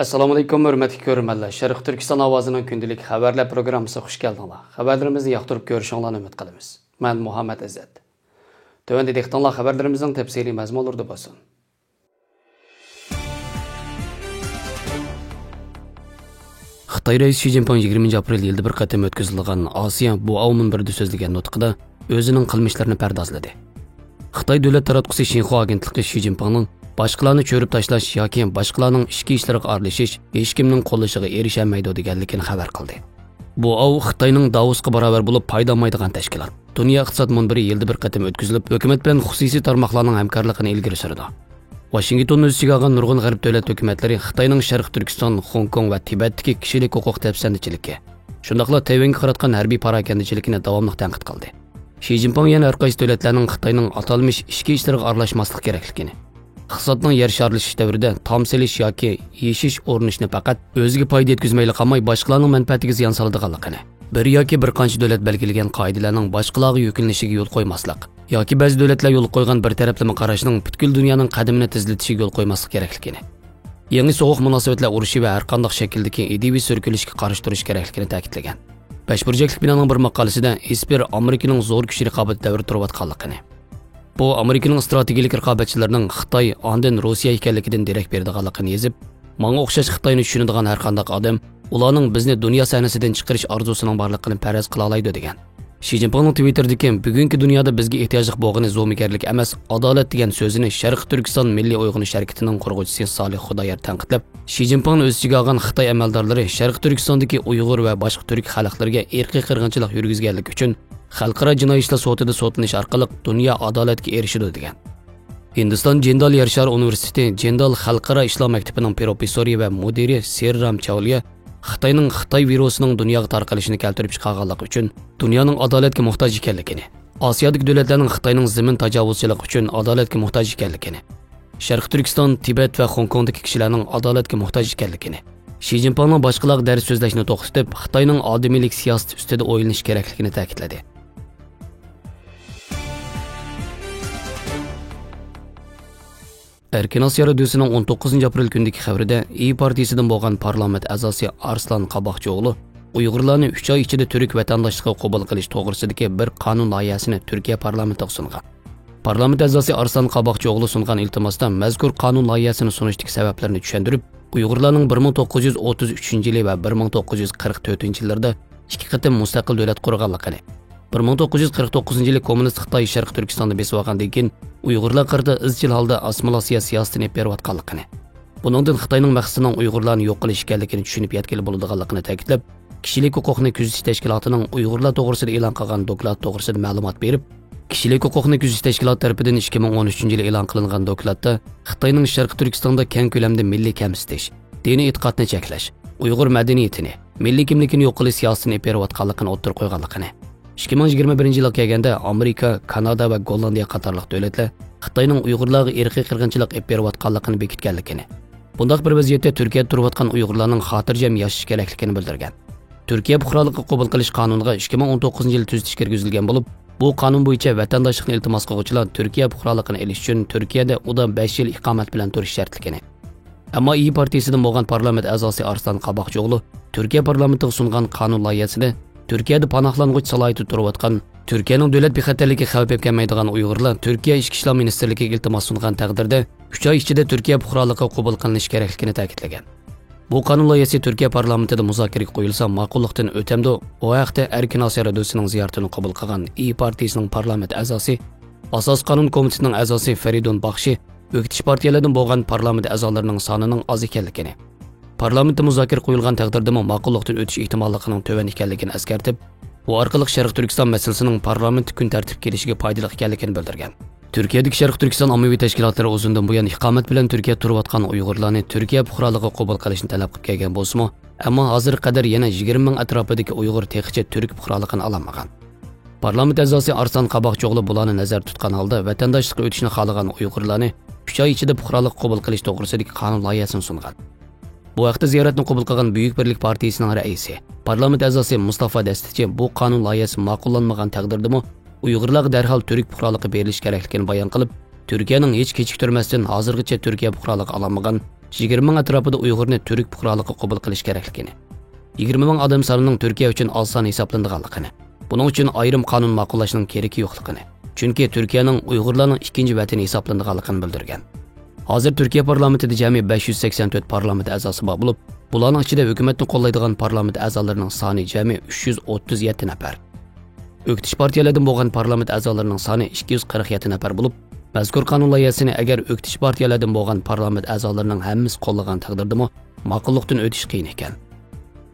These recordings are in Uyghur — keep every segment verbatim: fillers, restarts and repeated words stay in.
ئەسسالامۇئەلەيكۇم، ھۆرمەتلىك كۆرۈرمەنلەر. شەرقىي تۈركىستان ئاۋازىنىڭ كۈندىلىك خەۋەرلەر پروگراممىسىغا خۇش كەلدىڭلار. خەۋەرلىرىمىزنى ياقتۇرۇپ كۆرۈشۈڭلارنى ئۈمىد قىلىمىز. مەن مۇھەممەد ئىززەت. تۆۋەندە دىققىتىڭلار خەۋەرلىرىمىزنىڭ تەپسىلىي مەزمۇنلىرىدا بولسۇن. خىتاي رەئىسى شى جىنپىڭ يىگىرمىنچى ئاپرېل يىلدا بىر قېتىم ئۆتكۈزۈلىدىغان ئاسىيا بوئاۋ مۇنبىرىدە سۆزلىگەن نۇتقىدا ئۆزىنىڭ قىلمىشلىرىنى پەردازلىدى. خىتاي دۆلەت تاراتقۇسى شىنخۇا ئاگېنتلىقى شى جىنپىڭنىڭ باشقىلارنى چۆرۈپ تاشلاش ياكى باشقىلارنىڭ ئىچكى ئىشلىرىغا ئارىلىشىش ھېچكىمنىڭ قوللىشىغا ئېرىشەلمەيدۇ دېگەنلىكىنى خەۋەر قىلدى. بوئاۋ خىتاينىڭ داۋوسقا باراۋەر بولۇپ پايدا ئالمايدىغان تەشكىلات. دۇنيا ئىقتىساد مۇنبىرى يىلدا بىر قېتىم ئۆتكۈزۈلۈپ، ھۆكۈمەت بىلەن خۇسۇسىي تارماقلارنىڭ ھەمكارلىقىنى ئىلگىرى سۈرىدۇ. ۋاشىنگتوننى ئۆز ئىچىگە ئالغان نۇرغۇن غەرب دۆلەت ھۆكۈمەتلىرى خىتاينىڭ شەرقىي تۈركىستان، خوڭكوڭ ۋە تىبەتتىكى كىشىلىك ھوقۇق دەپسەندىچىلىكى، شۇنداقلا تەيۋەنگە قاراتقان ھەربىي پاراكەندىچىلىكىنى داۋاملىق تەنقىد قىلدى. شى جىنپىڭ يەنە ھەر قايسى دۆلەتلەرنىڭ خىتاينىڭ ئاتالمىش ئىچكى ئىشلىرىغا ئارىلاشماسلىق كېرەكلىكىنى، ئىقتىسادنىڭ يەر شارلىشىش دەۋرىدە تام سېلىش ياكى يېشىش ئۇرۇنۇشىنى پەقەت ئۆزىگە پايدا يەتكۈزمەيلا قالماي، باشقىلارنىڭ مەنپەئەتىگە زىيان سالىدىغانلىقىنى، بىر ياكى بىر قانچە دۆلەت بەلگىلىگەن قائىدىلەرنىڭ باشقىلارغا يۈكلىنىشىگە يول قويماسلىق ياكى بەزى دۆلەتلەر يولغا قويغان بىر تەرەپلىمە قاراشنىڭ پۈتكۈل دۇنيانىڭ قەدىمىنى تېزلىتىشىگە يول قويماسلىق كېرەكلىكىنى، يېڭى سوغۇق مۇناسىۋەتلەر ئۇرۇشى ۋە ھەرقانداق شەكىلدىكى ئىدىيىۋى سۈركىلىشكە قارشى تۇرۇش كېرەكلىكىنى تەكىتلىگەن. بەش بۇرجەكلىك بىنانىڭ بىر ماقالىسىدە ئېسپېر ئامېرىكىنىڭ زور كۈچ رىقابىتى دەۋرىدە تۇرۇۋاتقانلىقىنى، بۇ ئامېرىكىنىڭ ئىستراتېگىيەلىك رىقابەتچىلىرىنىڭ خىتاي، ئاندىن روسىيە ئىكەنلىكىدىن دېرەك بېرىدىغانلىقىنى يېزىپ، ماڭا ئوخشاش خىتاينى چۈشىنىدىغان ھەرقانداق ئادەم ئۇلارنىڭ بىزنى دۇنيا سەھنىسىدىن چىقىرىش ئارزۇسىنىڭ بارلىقىنى پەرەز قىلالايدۇ، دېگەن. شى جىنپىڭنىڭ تىۋىتتېردىكى، بۈگۈنكى دۇنيادا بىزگە ئېھتىياجلىق بولغىنى زومىگەرلىك ئەمەس، ئادالەت، دېگەن سۆزىنى شەرقىي تۈركىستان مىللىي ئويغىنىش ھەرىكىتىنىڭ قۇرغۇچىسى سالىھ خۇدايار تەنقىدلەپ، شى جىنپىڭنى ئۆز ئىچىگە ئالغان خىتاي ئەمەلدارلىرى شەرقىي تۈركىستاندىكى ئۇيغۇر ۋە باشقا تۈرك خەلقلىرىگە ئىرقىي قىرغىنچىلىق يۈرگۈزگەنلىكى ئۈچۈن خەلقئارا جىنايى ئىشلار سوتىدا سوتلىنىش ئارقىلىق دۇنيا ئادالەتكە ئېرىشىدۇ، دېگەن. ھىندىستان جىندال يەر شارى ئۇنىۋېرسىتېتى جىندال خەلقئارا ئىسلام مەكتىپىنىڭ پروفېسسورى ۋە مۇدىرى سېررام چاۋلىيا خىتاينىڭ خىتاي ۋىرۇسىنىڭ دۇنياغا تارقىلىشىنى كەلتۈرۈپ چىقارغانلىقى ئۈچۈن دۇنيانىڭ ئادالەتكە موھتاج ئىكەنلىكىنى، ئاسىيادىكى دۆلەتلەرنىڭ خىتاينىڭ زېمىن تاجاۋۇزچىلىقى ئۈچۈن ئادالەتكە موھتاج ئىكەنلىكىنى، شەرقىي تۈركىستان، تىبەت ۋە خوڭكوڭدىكى كىشىلەرنىڭ ئادالەتكە موھتاج ئىكەنلىكىنى، شى جىنپىڭنىڭ باشقىلارغا دەرس سۆزلەشنى توختىتىپ، خىتاينىڭ ئادىمىيلىك سىياسىتى ئۈستىدە ئويلىنىش كېرەكلىكىنى تەكىتلىدى. ئەركىن ئاسىيا رادىيوسىنىڭ ئون توققۇزىنچى ئاپرېل كۈنىدىكى خەۋىرىدە، ئىيى پارتىيىسىدىن بولغان پارلامېنت ئەزاسى ئارسلان قاباقچىئوغلۇ ئۇيغۇرلارنى ئۈچ ئاي ئىچىدە تۈرك ۋەتەنداشلىقىغا قوبۇل قىلىش توغرىسىدىكى بىر قانۇن لايىھەسىنى تۈركىيە پارلامېنتىغا سۇنغان. پارلامېنت ئەزاسى ئارسلان قاباقچىئوغلۇ سۇنغان ئىلتىماستا مەزكۇر قانۇن لايىھەسىنى سۇنۇشتىكى سەۋەبلەرنى چۈشەندۈرۈپ، ئۇيغۇرلارنىڭ بىر مىڭ توققۇز يۈز ئوتتۇز ئۈچىنچى يىلى ۋە بىر مىڭ توققۇز يۈز قىرىق تۆتىنچى يىللىرىدا ئىككى قېتىم مۇستەقىل دۆلەت قۇرغانلىقىنى، بىر مىڭ توققۇز يۈز قىرىق توققۇزىنچى يىلى كوممۇنىست خىتاي شەرقىي تۈركىستاننى بېسىۋالغاندىن كېيىن، ئۇيغۇرلارغا قارىتا ئىزچىل ھالدا ئاسسىمىلياتسىيە سىياسىتىنى ئېلىپ بېرىۋاتقانلىقىنى، بۇنىڭدىن خىتاينىڭ مەقسىتىنىڭ ئۇيغۇرلارنى يوق قىلىش ئىكەنلىكىنى چۈشىنىپ يەتكىلى بولىدىغانلىقىنى تەكىتلەپ، كىشىلىك ھوقۇقنى كۆزىتىش تەشكىلاتىنىڭ ئۇيغۇرلار توغرىسىدا ئېلان قىلغان دوكلات توغرىسىدا مەلۇمات بېرىپ، كىشىلىك ھوقۇقنى كۆزىتىش تەشكىلاتى تەرىپىدىن ئىككى مىڭ ئون ئۈچىنچى يىلى ئېلان قىلىنغان دوكلاتتا خىتاينىڭ شەرقىي تۈركىستاندا كەڭ كۆلەمدە مىللىي كەمسىتىش، دىنىي ئېتىقادنى چەكلەش، ئۇيغۇر مەدەنىيىتىنى، مىللىي كىملىكىنى يوق قىلىش سىياسىتىنى ئېلىپ بېرىۋاتقانلىقىنى ئوتتۇرىغا قويغانلىقىنى، ئىككى مىڭ يىگىرمە بىرىنچى يىلغا كەلگەندە ئامېرىكا، كانادا ۋە گوللاندىيە قاتارلىق دۆلەتلەر خىتاينىڭ ئۇيغۇرلارغا ئىرقىي قىرغىنچىلىق ئېلىپ بېرىۋاتقانلىقىنى بېكىتكەنلىكىنى، بۇنداق بىر ۋەزىيەتتە تۈركىيەدە تۇرۇۋاتقان ئۇيغۇرلارنىڭ خاتىرجەم ياشىشى كېرەكلىكىنى بىلدۈرگەن. تۈركىيە پۇقرالىقى قوبۇل قىلىش قانۇنىغا ئىككى مىڭ ئون توققۇزىنچى يىلى تۈزىتىش كىرگۈزۈلگەن بولۇپ، بۇ قانۇن بويىچە ۋەتەنداشلىقنى ئىلتىماس قىلغۇچىلار تۈركىيە پۇقرالىقىنى ئېلىش ئۈچۈن تۈركىيەدە ئۇدا بەش يىل ئىقامەت بىلەن تۇرۇش شەرتلىكىنى، ئەمما ئىيى پارتىيىسىدىن بولغان پارلامېنت ئەزاسى ئارسلان قاباقچىئوغلۇ تۈركىيە پارلامېنتىغا سۇنغان قانۇن لايىھەسىدە تۈركىيەدە پاناھلانغۇچ سالاھىيىتىدە تۇرۇۋاتقان، تۈركىيەنىڭ دۆلەت بىخەتەرلىكىگە خەۋپ ئەپ كەلمەيدىغان ئۇيغۇرلار تۈركىيە ئىچكى ئىشلار مىنىستىرلىكىگە ئىلتىماس سۇنغان تەقدىردە، ئۈچ ئاي ئىچىدە تۈركىيە پۇقرالىقىغا قوبۇل قىلىنىشى كېرەكلىكىنى تەكىتلىگەن. بۇ قانۇن لايىھەسى تۈركىيە پارلامېنتىدا مۇزاكىرىگە قويۇلسا ماقۇللۇقتىن ئۆتەمدۇ؟ بۇ ھەقتە ئەركىن ئاسىيا رادىيوسىنىڭ زىيارىتىنى قوبۇل قىلغان ئىيى پارتىيىسىنىڭ پارلامېنت ئەزاسى، ئاساسىي قانۇن كومىتېتىنىڭ ئەزاسى فەرىدۇن باخشى ئۆكتىچى پارتىيەلەردىن بولغان پارلامېنت ئەزالىرىنىڭ سانىنىڭ ئاز ئىكەنلىكىنى، پارلامېنتتا مۇزاكىرە قويۇلغان تەقدىردىمۇ ماقۇللۇقتىن ئۆتۈش ئېھتىماللىقىنىڭ تۆۋەن ئىكەنلىكىنى ئەسكەرتىپ، بۇ ئارقىلىق شەرقىي تۈركىستان مەسىلىسىنىڭ پارلامېنتتا كۈن تەرتىپكە كېلىشىگە پايدىلىق ئىكەنلىكىنى بىلدۈرگەن. تۈركىيەدىكى شەرقىي تۈركىستان ئاممىۋى تەشكىلاتلىرى ئۇزۇندىن بۇيان ئىقامەت بىلەن تۈركىيەدە تۇرۇۋاتقان ئۇيغۇرلارنى تۈركىيە پۇقرالىقىغا قوبۇل قىلىشنى تەلەپ قىلىپ كەلگەن بولسىمۇ، ئەمما ھازىرغا قەدەر يەنە يىگىرمە مىڭ ئەتراپىدىكى ئۇيغۇر تېخىچە تۈرك پۇقرالىقىنى ئالالمىغان. پارلامېنت ئەزاسى ئارسلان قاباقچىئوغلۇ بۇلارنى نەزەردە تۇتقان ھالدا ۋەتەنداشلىققا ئۆتۈشنى خالىغان ئۇيغۇرلارنى ئۈچ ئاي ئىچىدە پۇقرالىققا قوبۇل قىلىش توغرىسىدىكى قانۇن لايىھەسىنى سۇنغان. بۇ ھەقتە زىيارەتنى قوبۇل قىلغان بۈيۈك بىرلىك پارتىيىسىنىڭ رەئىسى، پارلامېنت ئەزاسى مۇستافا دەستىچى بۇ قانۇن لايىھەسى ماقۇللانمىغان تەقدىردىمۇ ئۇيغۇرلارغا دەرھال تۈرك پۇقرالىقى بېرىلىشى كېرەكلىكىنى بايان قىلىپ، تۈركىيەنىڭ ھېچ كېچىكتۈرمەستىن ھازىرغىچە تۈركىيە پۇقرالىقى ئالالمىغان يىگىرمە مىڭ ئەتراپىدا ئۇيغۇرنى تۈرك پۇقرالىقى قوبۇل قىلىش كېرەكلىكىنى، يىگىرمە مىڭ ئادەم سانىنىڭ تۈركىيە ئۈچۈن ئاز سان ھېسابلىنىدىغانلىقىنى، بۇنىڭ ئۈچۈن ئايرىم قانۇن ماقۇللاشنىڭ كېرىكى يوقلۇقىنى، چۈنكى تۈركىيەنىڭ ئۇيغۇرلارنىڭ ئىككىنچى ۋەتىنى ھېسابلىنىدىغانلىقىنى بىلدۈرگەن. ھازىر تۈركىيە پارلامېنتىدا جەمئىي بەش يۈز سەكسەن تۆت پارلامېنت ئەزاسى بار بولۇپ، بۇلارنىڭ ئىچىدە ھۆكۈمەتنى قوللايدىغان پارلامېنت ئەزالىرىنىڭ سانى جەمئىي ئۈچ يۈز ئوتتۇز يەتتە نەپەر. ئۆكتىچى پارتىيەلەردىن بولغان پارلامېنت ئەزالىرىنىڭ سانى ئىككى يۈز قىرىق يەتتە نەپەر بولۇپ، مەزكۇر قانۇن لايىھەسىنى ئەگەر ئۆكتىچى پارتىيەلەردىن بولغان پارلامېنت ئەزالىرىنىڭ ھەممىسى قوللىغان تەقدىردىمۇ ماقۇللۇقتىن ئۆتۈش قىيىن ئىكەن.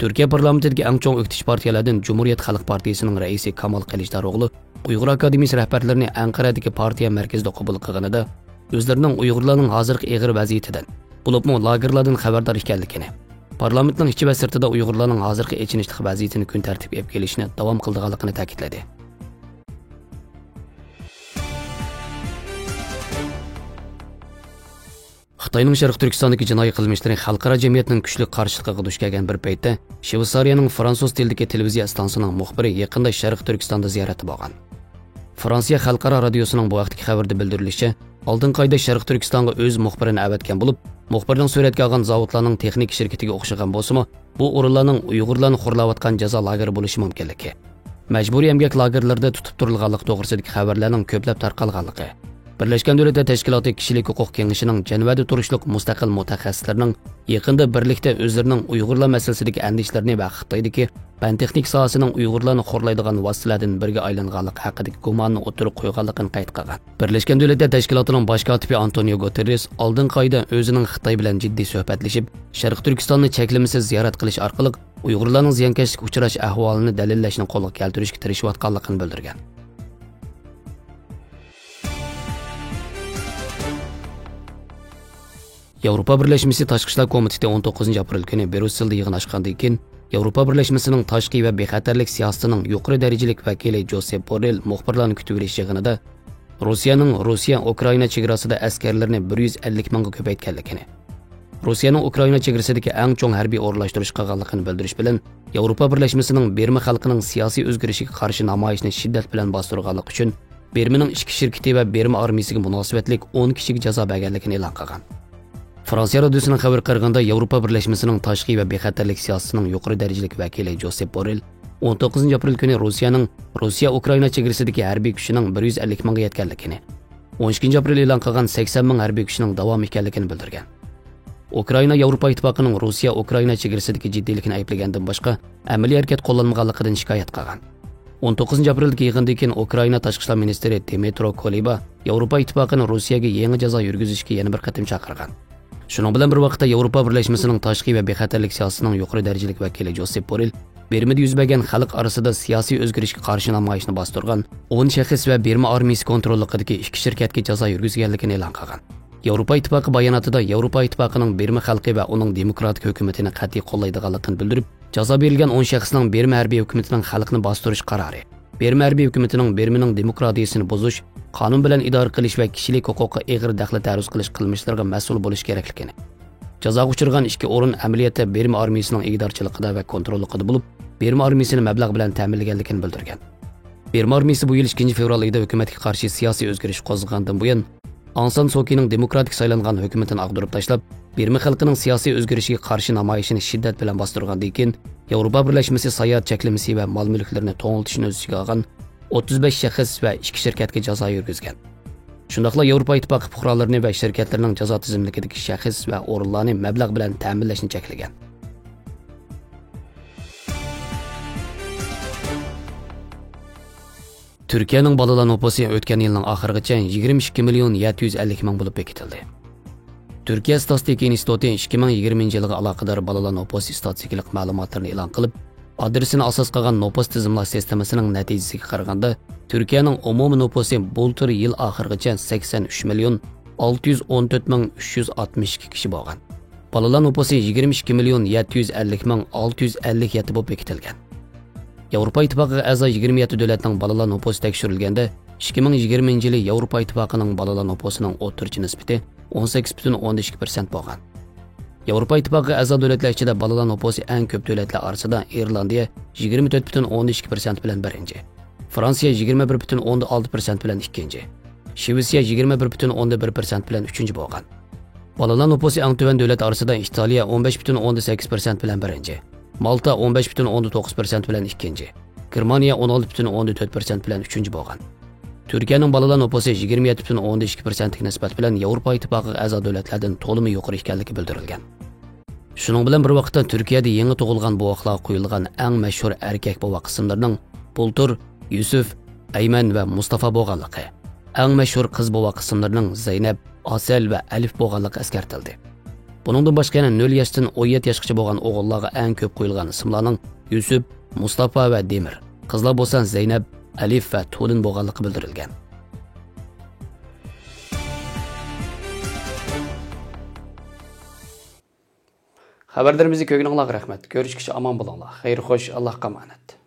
تۈركىيە پارلامېنتىدىكى ئەڭ چوڭ ئۆكتىچى پارتىيەلەردىن جۇمھۇرىيەت خەلق پارتىيىسىنىڭ رەئىسى كامال قىلىچداروغلۇ ئۇيغۇر ئاكادېمىيىسى رەھبەرلىرىنى ئەنقەرەدىكى پارتىيە مەركىزىدە قوبۇل قىلغىنىدا، ئۆزلىرىنىڭ ئۇيغۇرلارنىڭ ھازىرقى ئېغىر ۋەزىيىتىدىن، بولۇپمۇ لاگېرلاردىن خەۋەردار ئىكەنلىكىنى، پارلامېنتنىڭ ئىچى ۋە سىرتىدا ئۇيغۇرلارنىڭ ھازىرقى ئېچىنىشلىق ۋەزىيىتىنى كۈن تەرتىپكە ئېلىپ كېلىشنى داۋام قىلىدىغانلىقىنى تەكىتلىدى. خىتاينىڭ شەرقىي تۈركىستاندىكى جىنايى قىلمىشلىرى خەلقئارا جەمئىيەتنىڭ كۈچلۈك قارشىلىقىغا دۇچ كەلگەن بىر پەيتتە، شۋېتسارىيەنىڭ فرانسۇز تىلىدىكى تېلېۋىزىيە ئىستانسىسىنىڭ مۇخبىرى يېقىندا شەرقىي تۈركىستاندا زىيارەتتە بولغان. فرانسىيە خەلقئارا رادىيوسىنىڭ بۇ ھەقتىكى خەۋىرىدە بىلدۈرۈلۈشىچە، ئالدىنقى ئايدا شەرقىي تۈركىستانغا ئۆز مۇخبىرىنى ئەۋەتكەن بولۇپ، مۇخبىرنىڭ سۈرەتكە ئالغان زاۋۇتلارنىڭ تېخنىكا شىركىتىگە ئوخشىغان بولسىمۇ، بۇ ئورۇنلارنىڭ ئۇيغۇرلارنى خورلاۋاتقان جازا لاگېرى بولۇشى مۇمكىنلىكى، مەجبۇرىي ئەمگەك لاگېرلىرىدا تۇتۇپ تۇرۇلغانلىقى توغرىسىدىكى خەۋەرلەرنىڭ كۆپلەپ تارقالغانلىقى، بىرلەشكەن دۆلەتلەر تەشكىلاتى كىشىلىك ھوقۇق كېڭىشىنىڭ جەنۋەدە تۇرۇشلۇق مۇستەقىل مۇتەخەسسىسلىرىنىڭ يېقىندا بىرلىكتە ئۆزلىرىنىڭ ئۇيغۇرلار مەسىلىسىدىكى ئەندىشىلىرىنى ۋە خىتايدىكى پەن تېخنىكا ساھەسىنىڭ ئۇيغۇرلارنى خورلايدىغان ۋاسىتىلەردىن بىرىگە ئايلانغانلىقى ھەققىدىكى گۇمانىنى ئوتتۇرىغا قويغانلىقىنى قەيت قىلغان. بىرلەشكەن دۆلەتلەر تەشكىلاتىنىڭ باش كاتىپى ئانتونىيو گۇتېررېس ئالدىنقى ئايدا ئۆزىنىڭ خىتاي بىلەن جىددىي سۆھبەتلىشىپ، شەرقىي تۈركىستاننى چەكلىمىسىز زىيارەت قىلىش ئارقىلىق ئۇيغۇرلارنىڭ زىيانكەشلىككە ئۇچراش ئەھۋالىنى دەلىللەشنى قولغا كەلتۈرۈشكە تىرىشىۋاتقانلىقىنى بىلدۈرگەن. ياۋروپا بىرلەشمىسى تاشقى ئىشلار كومىتېتى ئون توققۇزىنچى ئاپرېل كۈنى بريۇسسېلدا يىغىن ئاچقاندىن كېيىن، ياۋروپا بىرلەشمىسىنىڭ تاشقى ۋە بىخەتەرلىك سىياسىتىنىڭ يۇقىرى دەرىجىلىك ۋەكىلى جوسېپ بوررېل مۇخبىرلارنى كۈتۈۋېلىش يىغىنىدا، روسىيەنىڭ روسىيە ئۇكرائىنا چېگراسىدا ئەسكەرلىرىنى بىر يۈز ئەللىك مىڭغا كۆپەيتكەنلىكىنى، روسىيەنىڭ ئۇكرائىنا چېگرىسىدىكى ئەڭ چوڭ ھەربىي ئورۇنلاشتۇرۇش قىلغانلىقىنى بىلدۈرۈش بىلەن، ياۋروپا بىرلەشمىسىنىڭ بىرما خەلقىنىڭ سىياسىي ئۆزگىرىشىگە قارشى نامايىشنى شىددەت بىلەن باستۇرغانلىقى ئۈچۈن بىرمىنىڭ ئىچكى شىركىتى ۋە بىرما ئارمىيىسىگە مۇناسىۋەتلىك ئون كىشىگە جازا بەرگەنلىكىنى ئېلان قىلغان. فرانسىيە رادىيوسىنىڭ خەۋىرىگە قارىغاندا، ياۋروپا بىرلەشمىسىنىڭ تاشقى ۋە بىخەتەرلىك سىياسىتىنىڭ يۇقىرى دەرىجىلىك ۋەكىلى جوسېپ بوررېل ئون توققۇزىنچى ئاپرېل كۈنى روسىيەنىڭ روسىيە ئۇكرائىنا چېگرىسىدىكى ھەربىي كۈچىنىڭ بىر يۈز ئەللىك مىڭغا يەتكەنلىكىنى، ئون ئىككىنچى ئاپرېل ئېلان قىلغان سەكسەن مىڭ ھەربىي كۈچىنىڭ داۋامى ئىكەنلىكىنى بىلدۈرگەن. ئۇكرائىنا ياۋروپا ئىتتىپاقىنىڭ روسىيە ئۇكرائىنا چېگرىسىدىكى جىددىيلىكىنى ئەيىبلىگەندىن باشقا، ئەمەلىي ھەرىكەت قوللانمىغانلىقىدىن شىكايەت قىلغان. ئون توققۇزىنچى ئاپرېلدىكى يىغىندىن كېيىن ئۇكرائىنا تاشقى ئىشلار مىنىستىرى دىمىترو كۇلېبا ياۋروپا ئىتتىپاقىنى روسىيەگە يېڭى جازا يۈرگۈزۈشكە يەنە بىر قېتىم چاقىرغان. شۇنىڭ بىلەن بىر ۋاقىتتا، ياۋروپا بىرلەشمىسىنىڭ تاشقى ۋە بىخەتەرلىك سىياسىتىنىڭ يۇقىرى دەرىجىلىك ۋەكىلى جوسېپ بوررېل بىرمىدە يۈز بەرگەن خەلق ئارىسىدا سىياسىي ئۆزگىرىشكە قارشى نامايىشنى باستۇرغان ئون شەخس ۋە بىرما ئارمىيىسى كونتروللۇقىدىكى ئىككى شىركەتكە جازا يۈرگۈزگەنلىكىنى ئېلان قىلغان. ياۋروپا ئىتتىپاقى باياناتىدا ياۋروپا ئىتتىپاقىنىڭ بىرما خەلقى ۋە ئۇنىڭ دېموكراتىك ھۆكۈمىتىنى قەتئىي قوللايدىغانلىقىنى بىلدۈرۈپ، جازا بېرىلگەن ئون شەخسنىڭ بىرما ھەربىي ھۆكۈمىتىنىڭ خەلقنى باستۇرۇش قارارى، بىرما ھەربىي ھۆكۈمىتىنىڭ بىرمىنىڭ دېموكراتىيىسىنى بۇزۇش، قانۇن بىلەن ئىدارە قىلىش ۋە كىشىلىك ھوقۇققا ئېغىر دەخلى تەرۇز قىلىش قىلمىشلىرىغا مەسئۇل بولۇشى كېرەكلىكىنى، جازاغا ئۇچرىغان ئىككى ئورۇن ئەمەلىيەتتە بىرما ئارمىيىسىنىڭ ئىگىدارچىلىقىدا ۋە كونتروللۇقىدا بولۇپ، بىرما ئارمىيىسىنى مەبلەغ بىلەن تەمىنلىگەنلىكىنى بىلدۈرگەن. بىرما ئارمىيىسى بۇ يىل ئىككىنچى فېۋرال ئايىدا ھۆكۈمەتكە قارشى سىياسىي ئۆزگىرىش قوزغىغاندىن بۇيان، ئاڭ سان سۇكىنىڭ دېموكراتىك سايلانغان ھۆكۈمىتىنى ئاغدۇرۇپ تاشلاپ، بىرما خەلقىنىڭ سىياسىي ئۆزگىرىشىگە قارشى نامايىشىنى شىددەت بىلەن باستۇرغاندىن كېيىن، ياۋروپا بىرلەشمىسى ساياھەت چەكلىمىسى ۋە مال مۈلۈكلىرىنى توڭلىتىشنى ئۆز ئىچىگە ئالغان ئوتتۇز بەش شەخس ۋە ئىككى شىركەتكە جازا يۈرگۈزگەن. شۇنداقلا ياۋروپا ئىتتىپاقى پۇقرالىرىنى ۋە شىركەتلىرىنىڭ جازا تىزىملىكىدىكى شەخس ۋە ئورۇنلارنى مەبلەغ بىلەن تەمىنلەشنى چەكلىگەن. تۈركىيەنىڭ بالىلار نوپۇسى ئۆتكەن يىلنىڭ ئاخىرىغىچە يىگىرمە ئىككى مىليون يەتتە يۈز ئەللىك مىڭ بولۇپ بېكىتىلدى. تۈركىيە ستاتىستىكا ئىنستىتۇتى ئىككى مىڭ يىگىرمىنچى يىلغا ئالاقىدار بالىلار نوپۇسى ئىستاتىستىكىلىق مەلۇماتلىرىنى ئېلان قىلىپ، ئادرېسىنى ئاساس قىلغان نوپۇس تىزىملاش سىستېمىسىنىڭ نەتىجىسىگە قارىغاندا، تۈركىيەنىڭ ئومۇمىي نوپۇسى بۇلتۇر يىل ئاخىرىغىچە سەكسەن ئۈچ مىليون ئالتە يۈز ئون تۆت مىڭ ئۈچ يۈز ئاتمىش ئىككى كىشى بولغان. بالىلار نوپۇسى يىگىرمە ئىككى مىليون يەتتە يۈز ئەللىك مىڭ ئالتە يۈز ئەللىك يەتتە بولۇپ بېكىتىلگەن. ياۋروپا ئىتتىپاقىغا ئەزا يىگىرمە يەتتە دۆلەتنىڭ بالىلار نوپۇسى تەكشۈرۈلگەندە، ئىككى مىڭ يىگىرمىنچى يىلى ياۋروپا ئىتتىپاقىنىڭ بالىلار نوپۇسىنىڭ ئوتتۇرىچە نىسبىتى ئون سەككىز پۈتۈن ئوندىن ئىككى پىرسەنت بولغان. ياۋروپا ئىتتىپاقىغا ئەزا دۆلەتلەر ئىچىدە بالىلار نوپۇسى ئەڭ كۆپ دۆلەتلەر ئارىسىدا ئىرلاندىيە يىگىرمە تۆت پۈتۈن ئوندىن ئىككى پىرسەنت بىلەن بىرىنچى، فرانسىيە يىگىرمە بىر پۈتۈن ئوندىن ئالتە پىرسەنت بىلەن ئىككىنچى، شىۋېتسىيە يىگىرمە بىر پۈتۈن ئوندىن بىر پىرسەنت بىلەن ئۈچىنچى بولغان. بالىلار نوپۇسى ئەڭ تۆۋەن دۆلەت ئارىسىدا ئىتالىيە ئون بەش پۈتۈن ئوندىن سەككىز پىرسەنت بىلەن بىرىنچى، مالتا ئون بەش پۈتۈن ئوندىن توققۇز پىرسەنت بىلەن ئىككىنچى، گېرمانىيە ئون ئالتە پۈتۈن ئوندىن تۆت پىرسەنت بىلەن ئۈچىنچى بولغان. تۈركىيەنىڭ بالىلار نوپۇسى يىگىرمە يەتتە پۈتۈن ئوندىن ئىككى پىرسەنتكە نىسبەت بىلەن ياۋروپا ئىتتىپاقىغا ئەزا دۆلەتلەردىن تولىمۇ يۇقىرى ئىكەنلىكى بىلدۈرۈلگەن. شۇنىڭ بىلەن بىر ۋاقىتتا، تۈركىيەدە يېڭى تۇغۇلغان بوۋاقلارغا قويۇلغان ئەڭ مەشھۇر ئەركەك بوۋاق ئىسىملىرىنىڭ بۇلتۇر، يۈسۈپ، ئەيمەن ۋە مۇستافا بولغانلىقى، ئەڭ مەشھۇر قىز بوۋاق ئىسىملىرىنىڭ زەينەپ، ئاسەل ۋە ئەلىف بولغانلىقى ئەسكەرتىلدى. بۇنىڭدىن باشقا، يەنە نۆل ياشتىن ئون يەتتە ياشقىچە بولغان ئوغۇللارغا ئەڭ كۆپ قويۇلغان ئىسىملارنىڭ يۈسۈپ، مۇستافا ۋە دېمىر، قىزلار بولسا زەينەپ، ئەلىف ۋە تۇلىن بولغانلىقى بىلدۈرۈلگەن. خەۋەرلىرىمىزنى كۆرگىنىڭلارغا رەھمەت. كۆرۈشكىچە ئامان بولۇڭلار. خەير خوش، ئاللاھقا ئامانەت.